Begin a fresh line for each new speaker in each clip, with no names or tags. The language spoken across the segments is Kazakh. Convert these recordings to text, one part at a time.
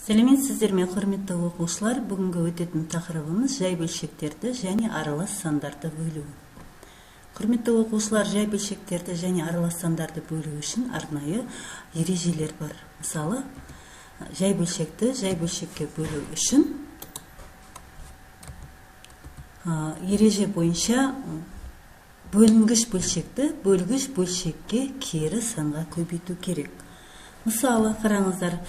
Сәлеметсіздер ме, құрметті оқушылар? Бүгінгі өтетін тақырыбымыз жай бөлшектерді және аралас сандарды бөлу. Құрметті оқушылар, жай бөлшектерді және аралас сандарды бөлу үшін арнайы ережелер бар. Мысалы, жай бөлшекті жай бөлшекке бөлу үшін ереже бойынша бөлінгіш бөлшекті бөлгіш бөлшекке кері санға көбейту керек. Мысалы, қараңыздар,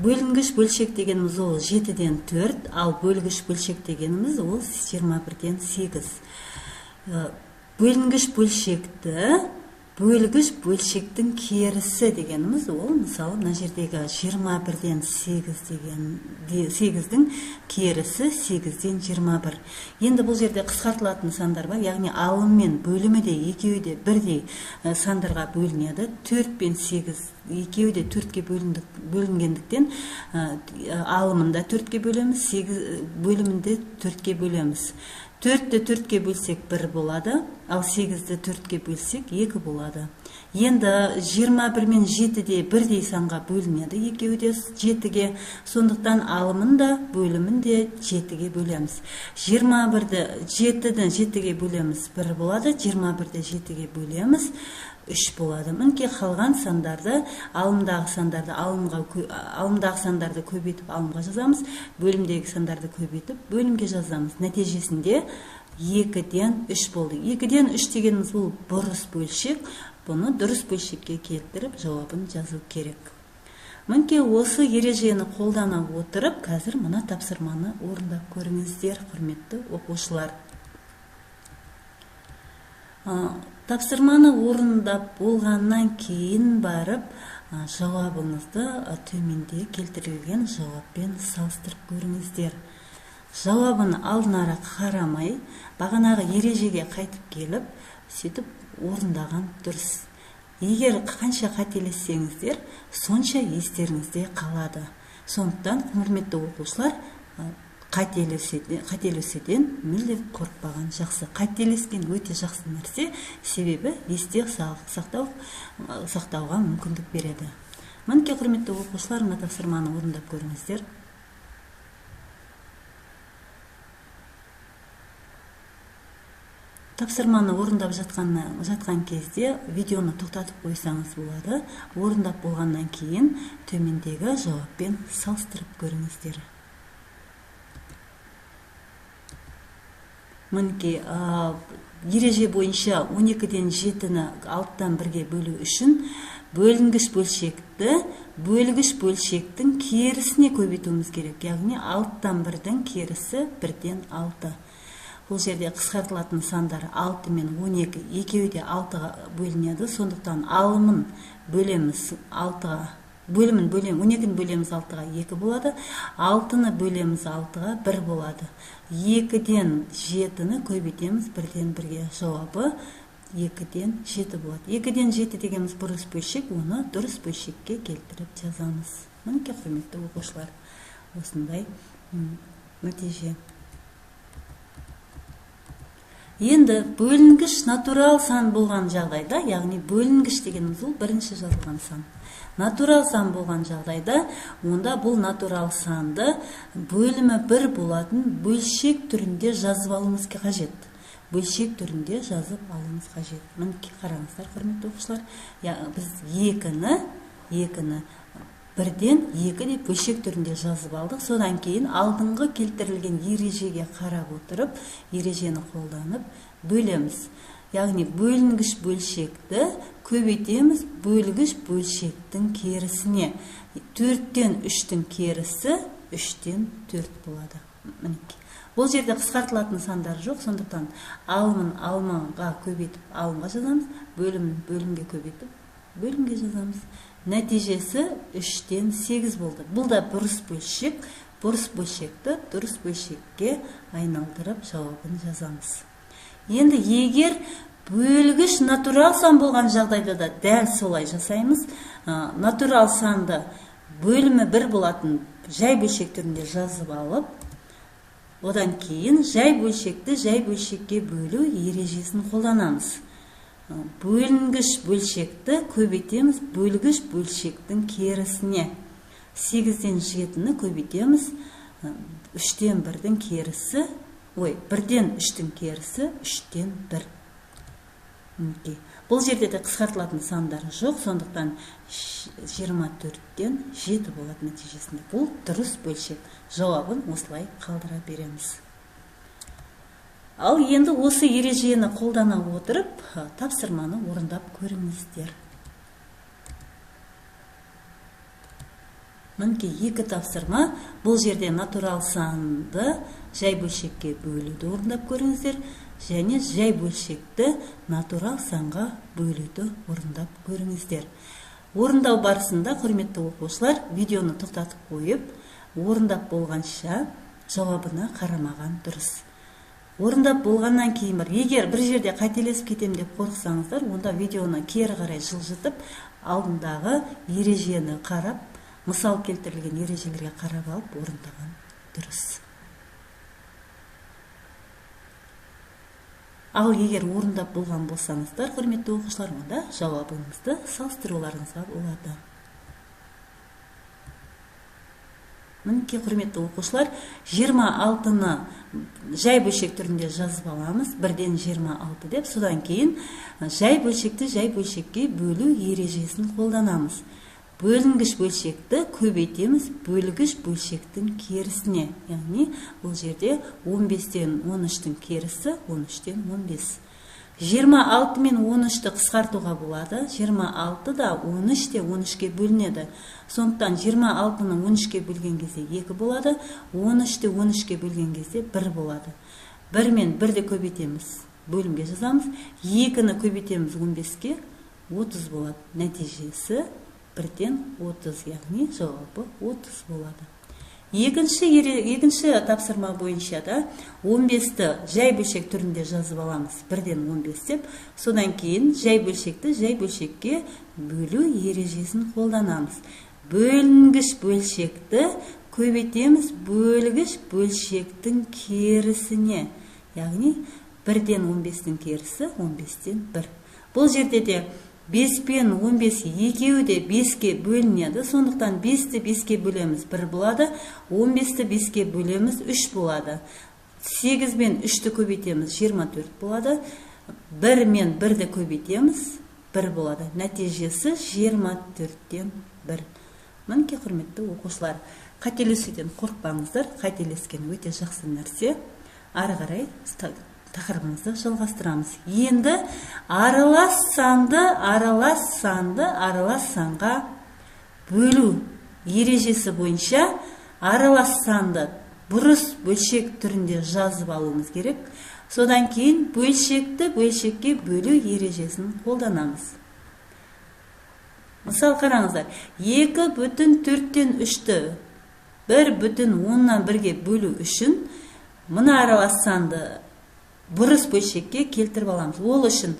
бөлінгіш бөлшек дегеніміз ол 7-ден 4, ал бөлгіш бөлшек дегеніміз ол 21-ден 8. Бөлінгіш бөлшекті бөлгіш бөлшектің керісі дегеніміз ол, мысалы, мына жердегі 21-ден 8 деген 8-дің керісі 8-ден 21. Енді бұл жерде қысқартылатын сандар бар, яғни алым мен бөлімі де екеуі де бірдей сандарға бөлінеді. 4 пен 8 екеуі де 4-ке бөлінгендіктен алымын да 4-ке бөлеміз, 8 бөлімін де 4-ке бөлеміз. 4-ті 4-ке бөлсек 1 болады, ал 8-ді 4-ке бөлсек 2 болады. Енді 21 мен 7 де бірдей санға бөлінеді, екеуі де 7-ге. Сондықтан алымын да бөлімін де 7-ге бөлеміз. 21-ді 7-ден 7-ге бөлеміз, 1 болады, 21-ді 7-ге бөлеміз, 3 болады. Мінекей қалған сандарды, алымдағы сандарды алымдағы сандарды көбейтіп алымға жазамыз, бөлімдегі сандарды көбейтіп бөлімге жазамыз. Нәтижесінде 2-ден 3 болды. 2-ден 3 дегеніміз бұл бұрыс бөлшек. Бұны дұрыс бөлшекке келтіріп жауабын жазу керек. Мінекей осы ережені қолдана отырып, қазір мына тапсырманы орындап көріңіздер, құрметті оқушылар. Тапсырманы орындап болғаннан кейін барып, жауабыңызды төменде келтірілген жауаппен салыстырып көріңіздер. Жауабын алдын ара қарамай, бағанағы ережеге қайтып келіп, сөйтіп орындаған дұрыс. Егер қанша қателессеңіздер, сонша естеріңізде қалады. Сондықтан, құрметті оқушылар, қателесуден мүлде қорықпаған жақсы. Қателескен өте жақсы нәрсе, себебі есте сақтауға мүмкіндік береді. Мінекей, құрметті оқушылар, мына тапсырманы орындап көріңіздер. Тапсырманы орындап жатқан кезде видеоны тоқтатып қойсаңыз болады. Орындап болғаннан кейін төмендегі жауаппен салыстырып көріңіздер. Мінекей, ереже бойынша 12-ден 7-ні 6-тан 1-ге бөлу үшін бөлінгіш бөлшекті бөлгіш бөлшектің керісіне көбейтуіміз керек. Яғни 6-тан 1-дің керісі 1-ден 6. Бұл жерде қысқартылатын сандар 6 мен 12 екеуі де 6-ға бөлінеді. Сондықтан алымын бөлеміз 6-ға. Бөлімін бөлем, 12-ні бөлеміз 6-ға 2 болады, 6-ны бөлеміз 6-ға 1 болады. 2-ден 7-ні көбейтеміз 1-ден 1-ге. Жауабы 2-ден 7 болады. 2-ден 7 дегеніміз бұрыс бөлшек, оны дұрыс бөлшекке келтіріп жазамыз. Мінекей, құрметті оқушылар, осындай нәтиже. Енді бөлінгіш натурал сан болған жағдайда, яғни бөлінгіш дегеніміз ол бірінші жазылған сан. Натурал сан болған жағдайда, онда бұл натурал санды бөлімі 1 болатын бөлшек түрінде жазып алуымыз қажет. Бөлшек түрінде жазып алуымыз қажет. Мінекей, қараңыздар, құрметті оқушылар, біз 2-ні 1-ден 2 деп бөлшек түрінде жазып алдық. Содан кейін алдыңғы келтірілген ережеге қарап отырып, ережені қолданып бөлеміз. Яғни бөлінгіш бөлшекті көбейтеміз бөлгіш бөлшектің керісіне. 4-тен 3-тің керісі 3-тен 4 болады. Мінекей. Бұл жерде қысқартылатын сандар жоқ, сондықтан алымын алымға көбейтіп алымға жазамыз, бөлімін бөлімге көбейтіп бөлімге жазамыз. Нәтижесі 3-тен 8 болды. Бұл да бұрыс бөлшек. Бұрыс бөлшекті дұрыс бөлшекке айналдырып жауабын жазамыз. Енді егер бөлгіш натурал сан болған жағдайда да дәл солай жасаймыз. Натурал санды бөлімі 1 болатын жай бөлшек түрінде жазып алып, одан кейін жай бөлшекті жай бөлшекке бөлу ережесін қолданамыз. Бөлінгіш бөлшекті көбейтеміз бөлгіш бөлшектің керісіне. 8-ден 7-ні көбейтеміз. 3-тен 1-дің керісі, ой, 1-ден 3-тің керісі 3-тен 1. Мінекей. Бұл жерде де қысқартылатын сандар жоқ, сондықтан 24-тен 7 болады нәтижесінде. Бұл дұрыс бөлшек. Жауабын осылай қалдыра береміз. Ал енді осы ережені қолдана отырып, тапсырманы орындап көріңіздер. Мінекей екі тапсырма. Бұл жерде натурал санды жай бөлшекке бөлуді орындап көріңіздер, және жай бөлшекті натурал санға бөлуді орындап көріңіздер. Орындау барысында, құрметті оқушылар, видеоны тоқтатып қойып, орындап болғанша жауабына қарамаған дұрыс. Орындап болғаннан кейін егер бір жерде қателесіп кетем деп қорықсаңыздар, онда видеоны кері қарай жылжытып, алдындағы ережені қарап, мысал келтірілген ережелерге қарап алып орындаған дұрыс. Ал егер орындап болған болсаңыздар, құрметті оқушылар, онда жауабыңызды салыстыруларыңызға болады. Мінекей, құрметті оқушылар, 26-ны жай бөлшек түрінде жазып аламыз, 1-ден 26 деп, содан кейін жай бөлшекті жай бөлшекке бөлу ережесін қолданамыз. Бөлінгіш бөлшекті көбейтеміз бөлгіш бөлшектің керісіне. Яғни бұл жерде 15-тен 13-тің керісі 13-тен 15. 26 мен 13-ті қысқартуға болады. 26 да 13 те 13-ке бөлінеді. Сондықтан 26-ны 13-ке бөлген кезде 2 болады, 13-ті 13-ке бөлген кезде 1 болады. 1 мен 1-ді көбейтеміз, бөлімге жазамыз. 2-ні көбейтеміз 15-ке, 30 болады. Нәтижесі 1-ден 30, яғни жауабы 30 болады. Екінші тапсырма бойынша да 15-ті жай бөлшек түрінде жазып аламыз, 1-ден 15 деп. Содан кейін жай бөлшекті жай бөлшекке бөлу ережесін қолданамыз. Бөлінгіш бөлшекті көбейтеміз бөлгіш бөлшектің керісіне. Яғни 1-ден 15-тің керісі 15-тен 1. Бұл жерде де 5 пен 15 екеуі де 5-ке бөлінеді. Сондықтан 5-ті 5-ке бөлеміз 1 болады, 15-ті 5-ке бөлеміз 3 болады. 8 мен 3-ті көбейтеміз 24 болады. 1 мен 1-ді көбейтеміз 1 болады. Нәтижесі 24-тен 1. Мінекей, құрметті оқушылар, қателесуден қорықпаңыздар. Қателескен өте жақсы нәрсе. Ары қарай тақырыбымызды жалғастырамыз. Енді аралас санды, аралас санды, аралас санға бөлу ережесі бойынша аралас санды бұрыс бөлшек түрінде жазып алуымыз керек. Содан кейін бөлшекті бөлшекке бөлу ережесін қолданамыз. Мысал қараңыздар, 2,4-тен 3-ті 1,1-ге бөлу үшін мына аралас санды бұрыс бөлшекке келтіріп аламыз. Ол үшін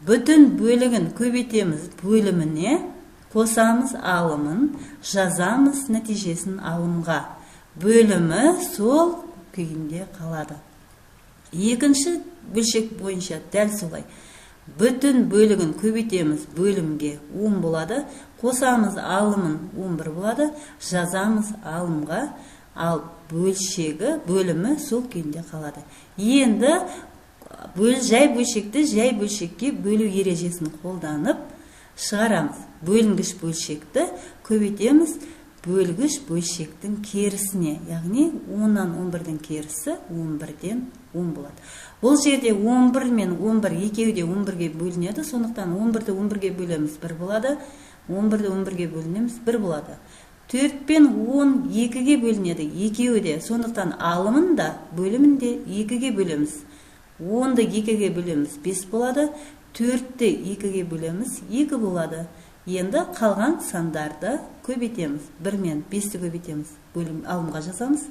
бүтін бөлігін көбейтеміз бөліміне, қосамыз алымын, жазамыз нәтижесін алымға. Бөлімі сол күйінде қалады. Екінші бөлшек бойынша дәл солай. Бүтін бөлігін көбейтеміз бөлімге 10 болады, қосамыз алымын 11 болады, жазамыз алымға, ал бөлшегі, бөлімі сол күйінде қалады. Енді жай бөлшекті жай бөлшекке бөлу ережесін қолданып шығарамыз. Бөлінгіш бөлшекті көбейтеміз бөлгіш бөлшектің керісіне, яғни 10-нан 11-дің керісі 11-ден 10 болады. Бұл жерде 11 мен 11 екеуі де 11-ге бөлінеді, сондықтан 11-ді 11-ге бөлеміз 1 болады, 11-ді 11-ге бөлінеміз 1 болады. 4 пен 10 2-ге бөлінеді, екеуі де, сондықтан алымын да бөлімін де 2-ге бөлеміз. 10-ды 2-ге бөлеміз 5 болады, 4-ті 2-ге бөлеміз 2 болады. Енді қалған сандарды көбейтеміз. 1 мен 5-ті көбейтеміз, бөлім алымға жазамыз.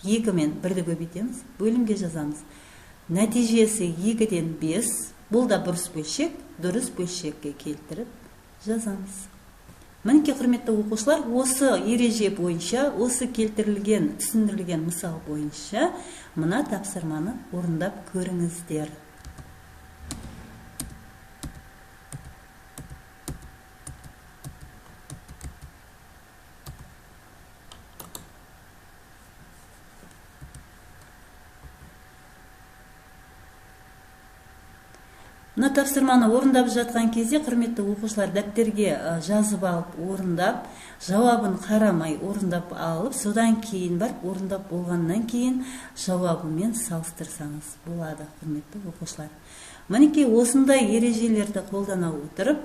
2 мен 1-ді көбейтеміз, бөлімге жазамыз. Нәтижесі 2-ден 5. Бұл да бұрыс бөлшек, дұрыс бөлшекке келтіріп жазамыз. Мінекей, құрметті оқушылар, осы ереже бойынша, осы келтірілген, түсіндірілген мысал бойынша мына тапсырманы орындап көріңіздер. Мына тапсырманы орындап жатқан кезде, құрметті оқушылар, дәптерге жазып алып орындап, жауабын қарамай орындап алып, содан кейін барып орындап болғаннан кейін жауабымен салыстырсаңыз болады, құрметті оқушылар. Мінекей, осындай ережелерді қолдана отырып,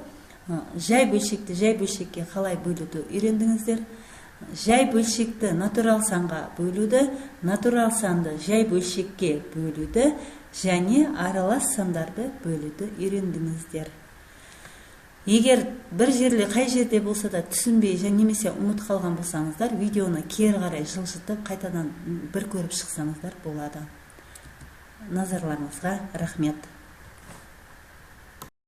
жай бөлшекті жай бөлшекке қалай бөлуді үйрендіңіздер. Жай бөлшекті натурал санға бөлуді, натурал санды жай бөлшекке бөлуді және аралас сандарды бөлуді үйрендіңіздер. Егер бір жерде, қай жерде болса да түсінбей және немесе ұмыт қалған болсаңыздар, видеоны кері қарай жылжытып, қайтадан бір көріп шықсаңыздар болады. Назарларыңызға рахмет.